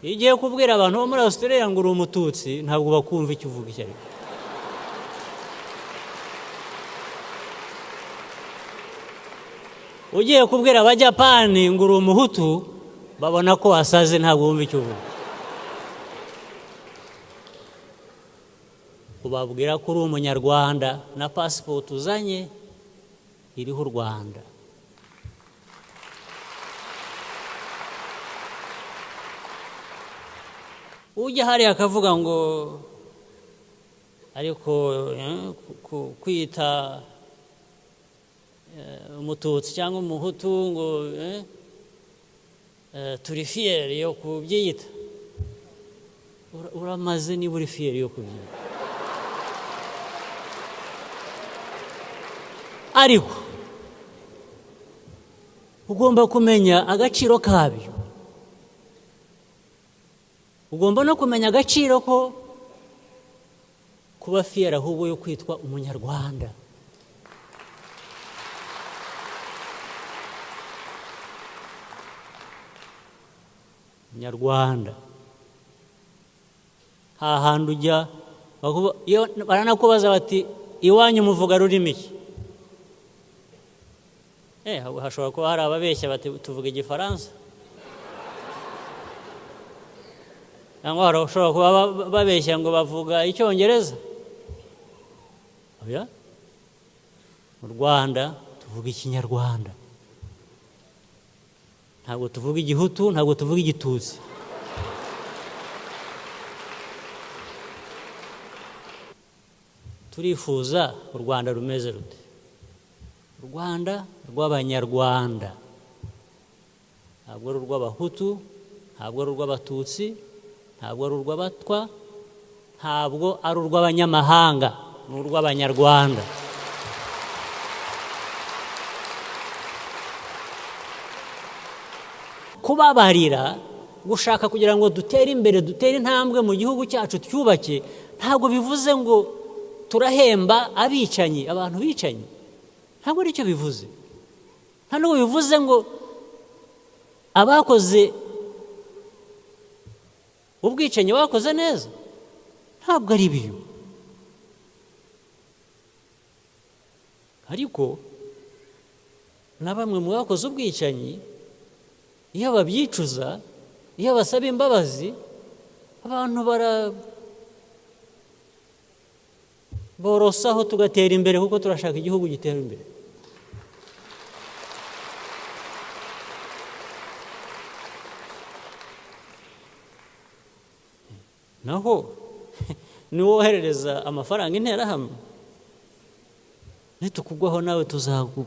Iyo ugiye kubwira abantu bo muri Australia ngo uri Umututsi, ntabwo bakumva icyo uvuga icyo ari cyo. Ugiye kubwira Abajapani ngo uri Umuhutu, babona ko wasaze, ntabwo bumva icyo uvuga. Ubabwira ko uri Umunyarwanda na pasipoti uzanye iriho u Rwanda. Ujya hariya akavuga ngo ariko kwita Umututsi cyangwa Umuhutu ngo turi fier yo kubyiyita. Uramaze niba uri fier yo kubyiyita. Ariko ugomba kumenya agaciro kabyo. Ugomba no kumenya agaciro ko kuba fier ahubwo yo kwitwa Umunyarwanda. Nyarwanda hahandi ujya baranakubaza bati iwanyu muvuga rurimi ki? Hashobora kuba hari ababeshya bati tuvuga Igifaransa, cyangwa hashobora kuba babeshya ngo bavuga Icyongereza. Oya, mu Rwanda tuvuga Ikinyarwanda, ntabwo tuvuga Igihutu, ntabwo tuvuga Igitutsi. Turifuza u Rwanda rumeze rute? U Rwanda rw'Abanyarwanda, ntabwo ari urw'Abahutu, ntabwo ari urw'Abatutsi, ntabwo ari urw'Abatwa, ntabwo ari urw'abanyamahanga, ni urw'Abanyarwanda. Kubabarira, gushaka kugira ngo dutere imbere, dutere intambwe mu gihugu cyacu twubake, ntabwo bivuze ngo turahemba abicanyi, abantu bicanyi. Ntabwo aricyo bivuze. Nta nubwo bivuze ngo abakoze ubwicanyi bakoze neza. Ntabwo ari byo. Ariko na bamwe mu bakoze ubwicanyi iyo babyicuza, iyo basaba imbabazi, abantu borosaho tugatera imbere, kuko turashaka igihugu gitera imbere. Naho niwoherereza amafaranga Interahamwe, nitukugwaho nawe tuzagu.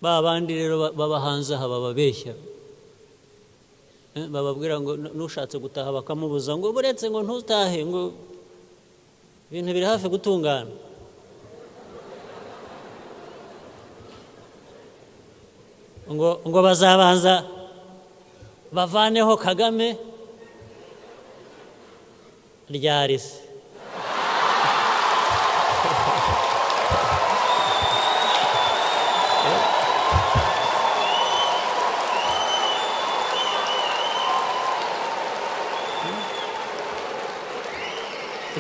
Ba bandi rero baba hanze aha bababeshya, bababwira ngo nushatse gutaha bakamubuza ngo buretse ngo ntutahe, ngo ibintu biri hafi gutungana. Ngo bazabanza bavaneho Kagame ryarise.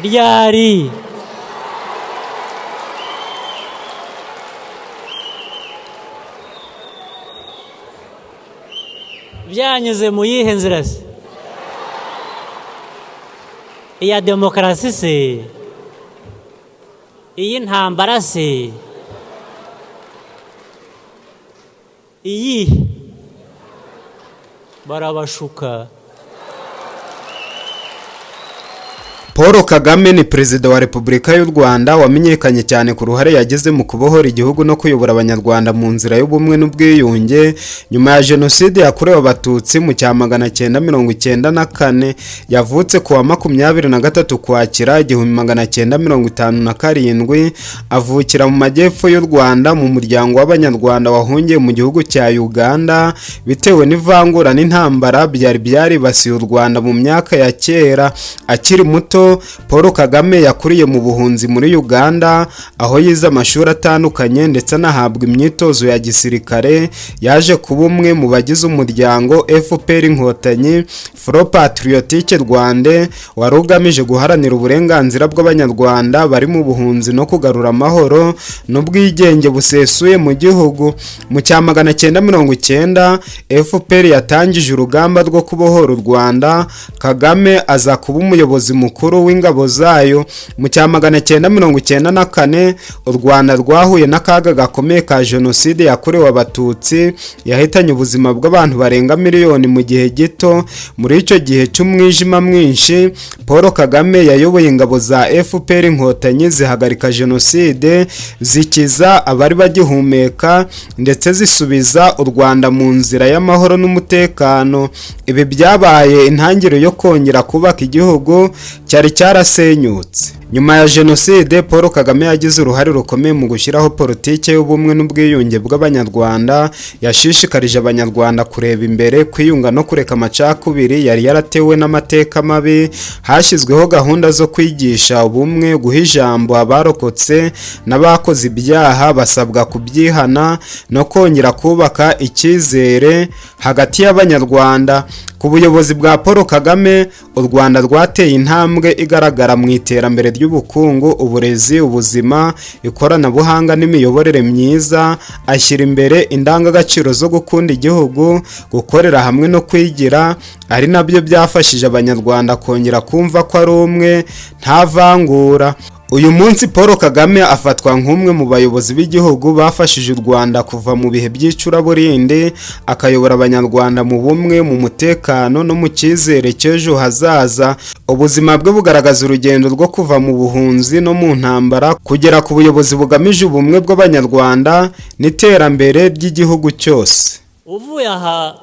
Ryari. Byanyuze mu yihe nzira se? Iya demokarasi se? Iy'intambara se? Iyi barabashuka. Paul Kagame ni Perezida wa Repubulika y'u Rwanda wamenyekanye cyane ku ruhare yagize mu kubohora igihugu no kuyobora Abanyarwanda mu nzira y'ubumwe n'ubwiyunge nyuma ya Jenoside yakorewe Abatutsi mu cya 1994. Yavutse ku wa 23 Ukwakira 1957, avukira mu majyepfo y'u Rwanda mu muryango w'Abanyarwanda wahungiye mu gihugu cya Uganda bitewe n'ivangura n'intambara byari byaribasiye u Rwanda mu myaka ya kera. Akiri muto muto, Paul Kagame yakuriye mu buhunzi muri Uganda, aho yize amashuri atandukanye ndetse anahabwa imyitozo ya gisirikare. Yaje kuba umwe mu bagize umuryango FPR Inkotanyi, Front Patriotique Rwanda, wari ugamije guharanira uburenganzira bw'Abanyarwanda bari mu buhunzi no kugarura amahoro n'ubwigenge busesuye mu gihugu. Mu cya 990, FPR yatangije urugamba rwo kubohora u Rwanda. Kagame aza kuba umuyobozi mukuru w'ingabo zayo. Mu cya 994, u Rwanda rwahuye n'akaga gakomeye ka Jenoside yakorewe Abatutsi, yahitanye ubuzima bw'abantu barenga miliyoni mu gihe gito. Muri icyo gihe cy'umwijima mwinshi, Paul Kagame yayoboye ingabo za FPR Inkotanyi zihagarika Jenoside, zikiza abari bagihumeka, ndetse zisubiza u Rwanda mu nzira y'amahoro n'umutekano. Ibi byabaye intangiriro yo kongera kubaka igihugu cyari cyarasenyutse nyuma ya Jenoside. Paul Kagame yagize uruhare rukomeye mu gushyiraho politiki y'ubumwe n'ubwiyunge bw'Abanyarwanda. Yashishikarije Abanyarwanda kureba imbere, kwiyunga no kureka amacakubiri yari yaratewe n'amateka mabi. Hashyizweho gahunda zo kwigisha ubumwe, guha ijambo abarokotse n'abakoze ibyaha basabwa kubyihana, no kongera kubaka icyizere hagati y'Abanyarwanda. Ku buyobozi bwa Paul Kagame, u Rwanda rwateye intambwe igaragara mu iterambere ry'ubukungu, uburezi, ubuzima, ikoranabuhanga n'imiyoborere myiza. Ashyira imbere indangagaciro zo gukunda igihugu, gukorera hamwe no kwigira, ari nabyo byafashije Abanyarwanda kongera kumva ko ari umwe, nta vangura. Uyu munsi Paul Kagame afatwa nk'umwe mu bayobozi b'igihugu bafashije u Rwanda kuva mu bihe by'icuraburindi, akayobora Abanyarwanda mu bumwe, mu mutekano no mu cyizere cy'ejo hazaza. Ubuzima bwe bugaragaza urugendo rwo kuva mu buhunzi no mu ntambara kugera ku buyobozi bugamije ubumwe bw'Abanyarwanda n'iterambere ry'igihugu cyose. Uvuye aha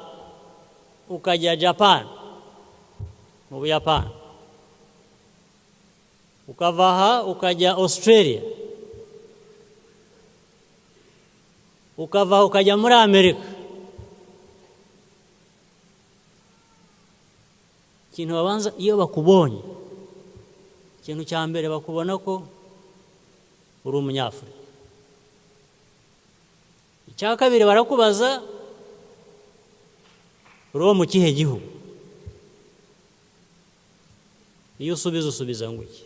ukajya Japan, mu Buyapani, ukava aha ukajya Australia, ukava aha ukajya muri Amerika, ikintu babanza iyo bakubonye, ikintu cya mbere bakubona ko uri Umunyafurika. Icya kabiri barakubaza: uri uwo mu kihe gihugu? Iyo usubiza, usubiza ngo iki?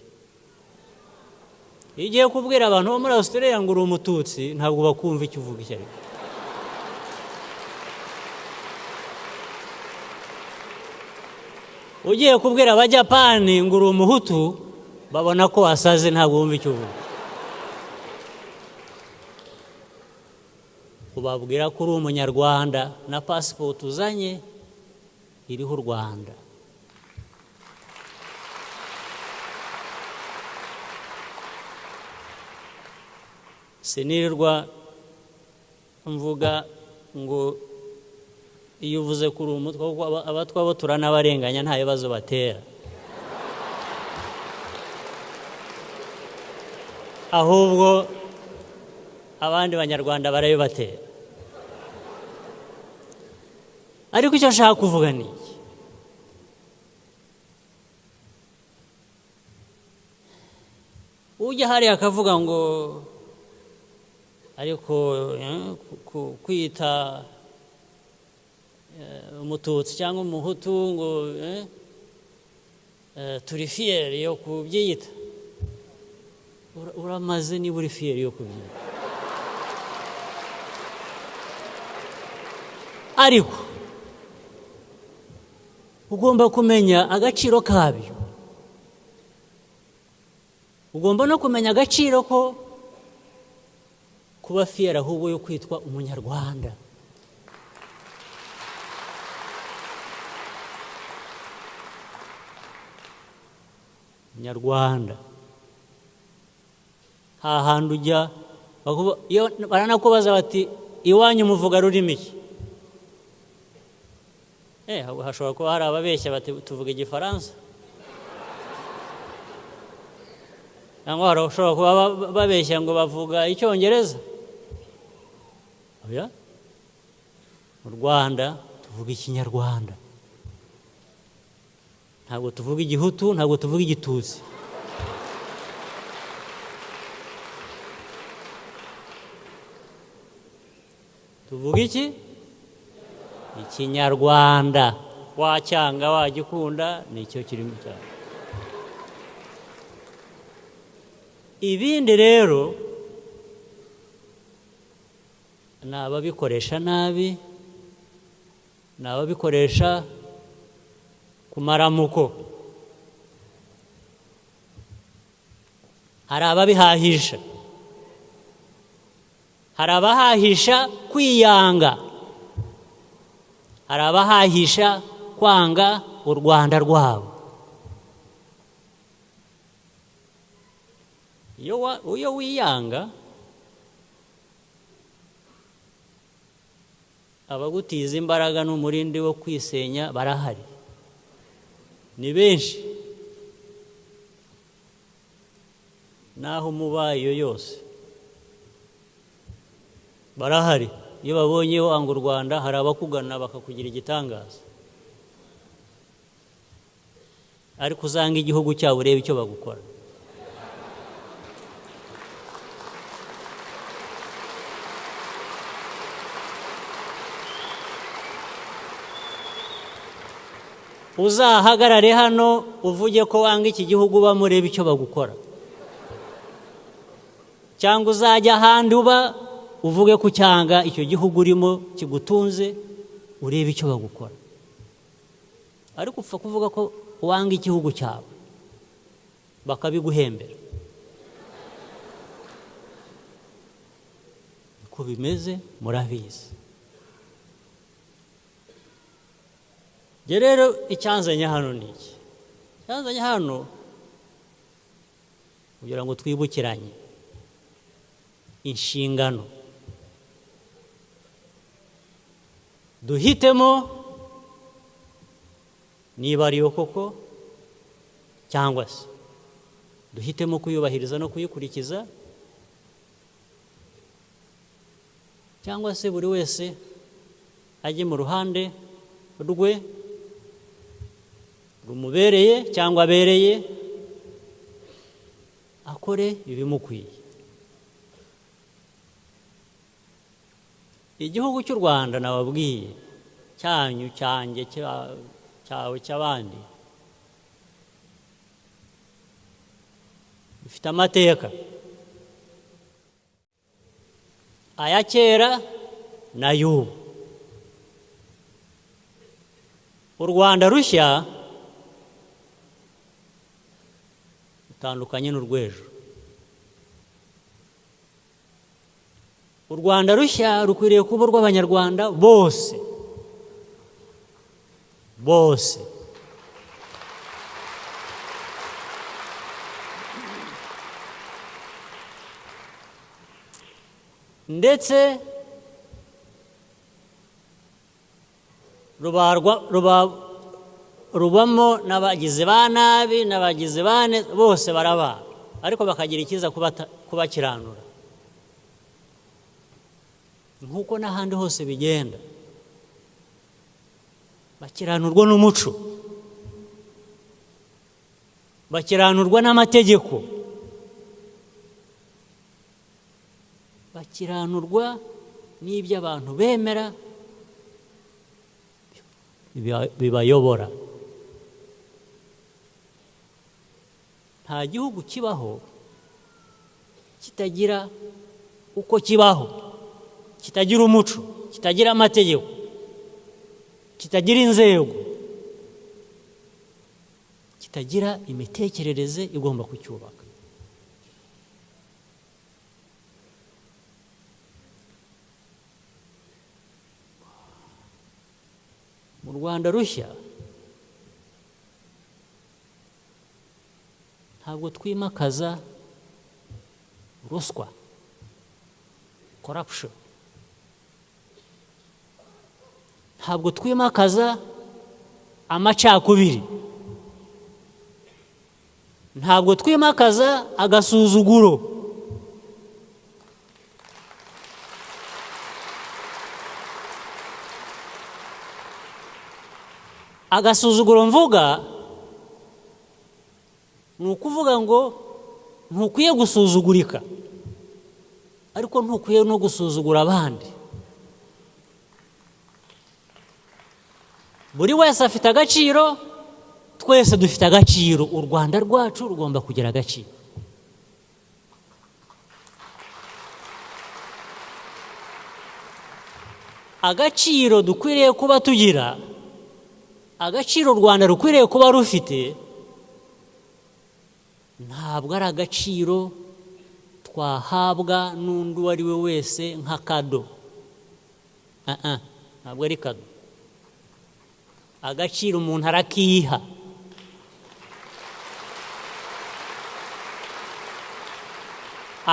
Iyo ugiye kubwira abantu bo muri Australia ngo uri Umututsi, ntabwo bakumva icyo uvuga icyo ari cyo. Ugiye kubwira Abajapani ngo uri Umuhutu, babona ko wasaze, ntabwo wumva icyo uvuga. Ubabwira ko uri Umunyarwanda na pasipoti uzanye iriho u Rwanda. Sinirirwa mvuga ngo iyo uvuze ko uri Umutwa, kuko Abatwa bo turanabarenganya, nta bibazo batera, ahubwo abandi Banyarwanda barabibatera. Ariko icyo nshaka kuvuga ni iki: ujya hariya akavuga ngo ariko kwita Umututsi cyangwa Umuhutu ngo turi fier yo kubyiyita, uramaze niba uri fier yo kubyiyita. Ariko ugomba kumenya agaciro kabyo, ugomba no kumenya agaciro ko kuba fier ahubwo yo kwitwa Umunyarwanda. Nyarwanda, hahandi ujya baranakubaza bati: "Iwanyu muvuga rurimi ki?" Hashobora kuba hari ababeshya bati: "Tuvuga Igifaransa," cyangwa hashobora kuba babeshya ngo bavuga Icyongereza. Oya, mu Rwanda tuvuga Ikinyarwanda. Ntabwo tuvuga igihutu, ntabwo tuvuga igitutsi. Tuvuga iki? Ikinyarwanda. Wacyanga wagikunda nicyo kirimo cyane. Ibindi rero ni ababikoresha nabi, ni ababikoresha ku maramuko. Hari ababihahisha, hari abahahisha kwiyanga, hari abahahisha kwanga u Rwanda rwabo. Iyo wiyanga, abagutiza imbaraga n'umurindi wo kwisenya barahari, ni benshi. Naho mubayo yose barahari. Iyo babonye wanga u Rwanda, hari abakugana bakakugira igitangaza. Ariko uzanga igihugu cyabo urebe icyo bagukora. Uzahagarare hano uvuge ko wanga iki gihugu uba, murebe icyo bagukora. Cyangwa uzajya ahandi uba uvuge ko cyanga icyo gihugu urimo kigutunze, urebe icyo bagukora. Ariko upfa kuvuga ko wanga igihugu cyawe, bakabiguhembera. Uko bimeze murabizi. Njye rero icyanzanye hano ni iki? Icyanzanye hano kugira ngo twibukiranye inshingano, duhitemo niba ariyo koko, cyangwa se duhitemo kuyubahiriza no kuyikurikiza, cyangwa se buri wese ajye mu ruhande rwe rumubereye cyangwa abereye, akore ibimukwiye. Igihugu cy'u Rwanda nababwiye, cyanyu, cyanjye, cyawe, cy'abandi, bifite amateka aya kera n'ay'ubu. U Rwanda rushya rutandukanye n'urw'ejo. U Rwanda rushya rukwiriye kuba urw'Abanyarwanda bose bose. Ndetse rubamo n'abagizi ba nabi n'abagizi ba neza, bose baraba, ariko bakagira ikiza kubakiranura, nk'uko n'ahandi hose bigenda. Bakiranurwa n'umuco, bakiranurwa n'amategeko, bakiranurwa n'ibyo abantu bemera bibayobora. Nta gihugu kibaho kitagira uko kibaho, kitagira umuco, kitagira amategeko, kitagira inzego, kitagira imitekerereze igomba kucyubaka. Mu Rwanda rushya ntabwo twimakaza ruswa, corruption. Ntabwo twimakaza amacakubiri, ntabwo twimakaza agasuzuguro. Agasuzuguro mvuga Ni ukuvuga ngo ntukwiye gusuzugurika, ariko ntukwiye no gusuzugura abandi. Buri wese afite agaciro, twese dufite agaciro. U Rwanda rwacu rugomba kugira agaciro. Agaciro dukwiriye kuba tugira, agaciro u Rwanda rukwiriye kuba rufite, ntabwo ari agaciro twahabwa n'undi uwo ari we wese nka kado. Ntabwo ari kado. Agaciro umuntu arakiha.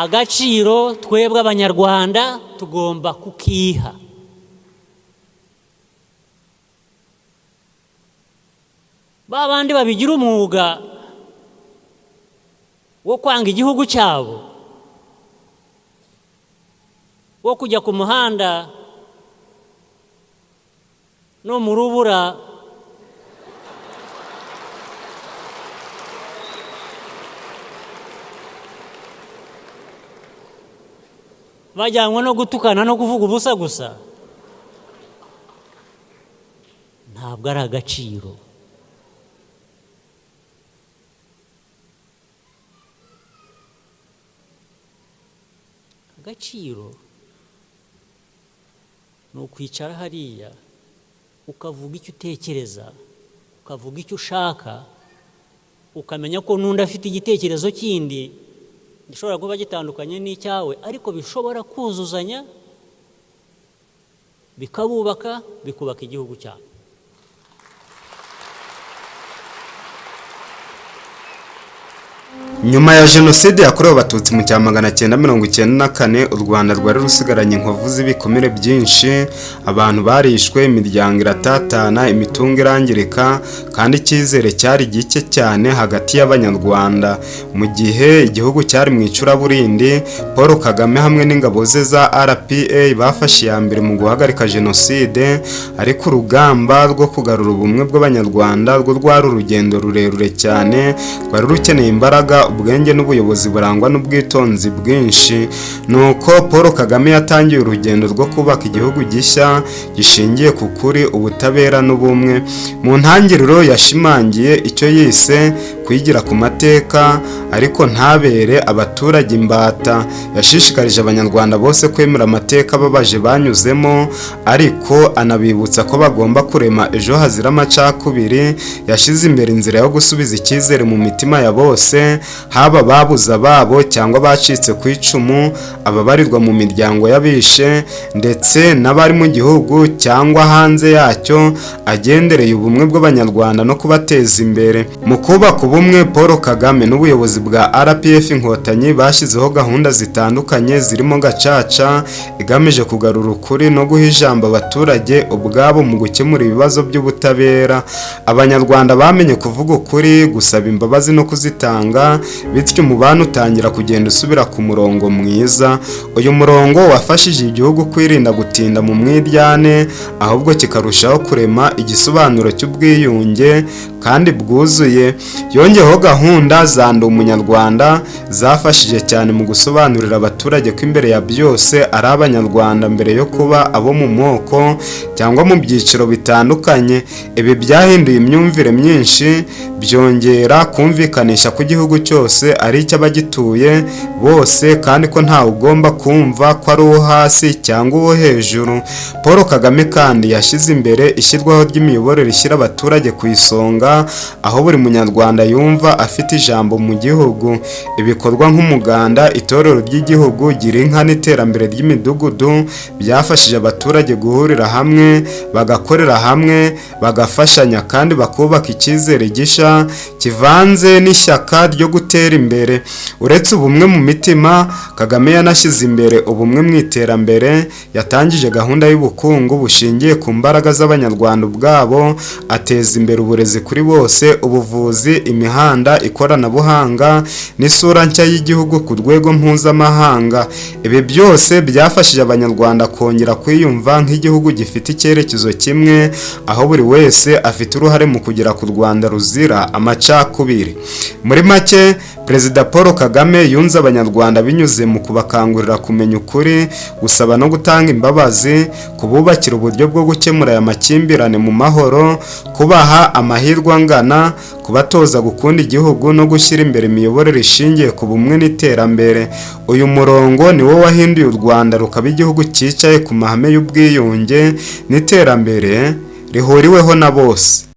Agaciro twebwe Abanyarwanda tugomba kukiha. Ba bandi babigira umwuga wo kwanga igihugu cyabo, wo kujya ku muhanda no mu rubura bajyanwe no gutukana no kuvuga ubusa gusa, ntabwo ari agaciro. Agaciro ni ukwicara hariya ukavuga icyo utekereza, ukavuga icyo ushaka, ukamenya ko n'undi afite igitekerezo kindi gishobora kuba gitandukanye n'icyawe, ariko bishobora kuzuzanya bikabubaka, bikubaka igihugu cyawe. Nyuma ya Jenoside yakorewe Abatutsi mu 1994, u Rwanda rwari rusigaranye inkovu z'ibikomere byinshi. Abantu barishwe, imiryango iratatana, imitungo irangirika, kandi icyizere cyari gike cyane hagati y'Abanyarwanda. Mu gihe igihugu cyari mu icuraburindi, Paul Kagame hamwe n'ingabo ze za RPA bafashe iya mbere mu guhagarika Jenoside, ariko urugamba rwo kugarura ubumwe bw'Abanyarwanda rwo rwari urugendo rurerure cyane, rwari rukeneye imbaraga, ubwenge n'ubuyobozi burangwa n'ubwitonzi bwinshi. Nuko Paul Kagame yatangiye urugendo rwo kubaka igihugu gishya gishingiye ku kuri, ubutabera n'ubumwe. Mu ntangiriro yashimangiye icyo yise kwigira ku mateka, ariko ntabere abaturage imbata. Yashishikarije Abanyarwanda bose kwemera amateka babaje banyuzemo, ariko anabibutsa ko bagomba kurema ejo hazira amacakubiri. Yashyize imbere inzira yo gusubiza icyizere mu mitima ya bose, haba babuze ababo cyangwa bacitse ku icumu, ababarirwa mu miryango y'abishe, ndetse n'abari mu gihugu cyangwa hanze yacyo, agendereye ubumwe bw'Abanyarwanda no kubateza imbere. Mu kubaka ubumwe, Paul Kagame n'ubuyobozi bwa RPF Inkotanyi bashyizeho gahunda zitandukanye zirimo Gacaca, igamije kugarura ukuri no guha ijambo abaturage ubwabo mu gukemura ibibazo by'ubutabera. Abanyarwanda bamenye kuvuga ukuri, gusaba imbabazi no kuzitanga, bityo umubano utangira kugenda usubira ku murongo mwiza. Uyu murongo wafashije igihugu kwirinda gutinda mu mwiryane, ahubwo kikarushaho kurema igisobanuro cy'ubwiyunge kandi bwuzuye. Yongeyeho gahunda za Ndi Umunyarwanda zafashije cyane mu gusobanurira abaturage ko imbere ya byose ari Abanyarwanda mbere yo kuba abo mu moko cyangwa mu byiciro bitandukanye. Ibi byahinduye imyumvire myinshi, byongera kumvikanisha ko igihugu cyose ari icy'abagituye bose, kandi ko ntawe ugomba kumva ko ari uwo hasi cyangwa uwo hejuru. Paul Kagame kandi yashyize imbere ishyirwaho ry'imiyoborere ishyira abaturage ku isonga, aho buri munyarwanda yumva afite ijambo mu gihugu. Ibikorwa nk'umuganda, itorero ry'igihugu, gira inka n'iterambere ry'imidugudu byafashije abaturage guhurira hamwe, bagakorera hamwe, bagafashanya kandi bakubaka icyizere gishya kivanze n'ishyaka ryo gutera imbere. Uretse ubumwe mu mitima, Kagame yanashyize imbere ubumwe mu iterambere. Yatangije gahunda y'ubukungu bushingiye ku mbaraga z'Abanyarwanda ubwabo, ateza imbere uburezi kuri bose, ubuvuzi, imihanda, ikoranabuhanga n'isura nshya y'igihugu ku rwego mpuzamahanga. Ibi byose byafashije Abanyarwanda kongera kwiyumva nk'igihugu gifite icyerekezo kimwe, aho buri wese afite uruhare mu kugera ku Rwanda ruzira amacakubiri. Muri make, Perezida Paul Kagame yunze Abanyarwanda binyuze mu kubakangurira kumenya ukuri, gusaba no gutanga imbabazi, kububakira uburyo bwo gukemura aya makimbirane mu mahoro, kubaha amahirwe angana, kubatoza gukunda igihugu no gushyira imbere imiyoborere ishingiye ku bumwe n'iterambere. Uyu murongo ni wo wahinduye u Rwanda rukaba igihugu cyicaye ku mahame y'ubwiyunge n'iterambere rihuriweho na bose.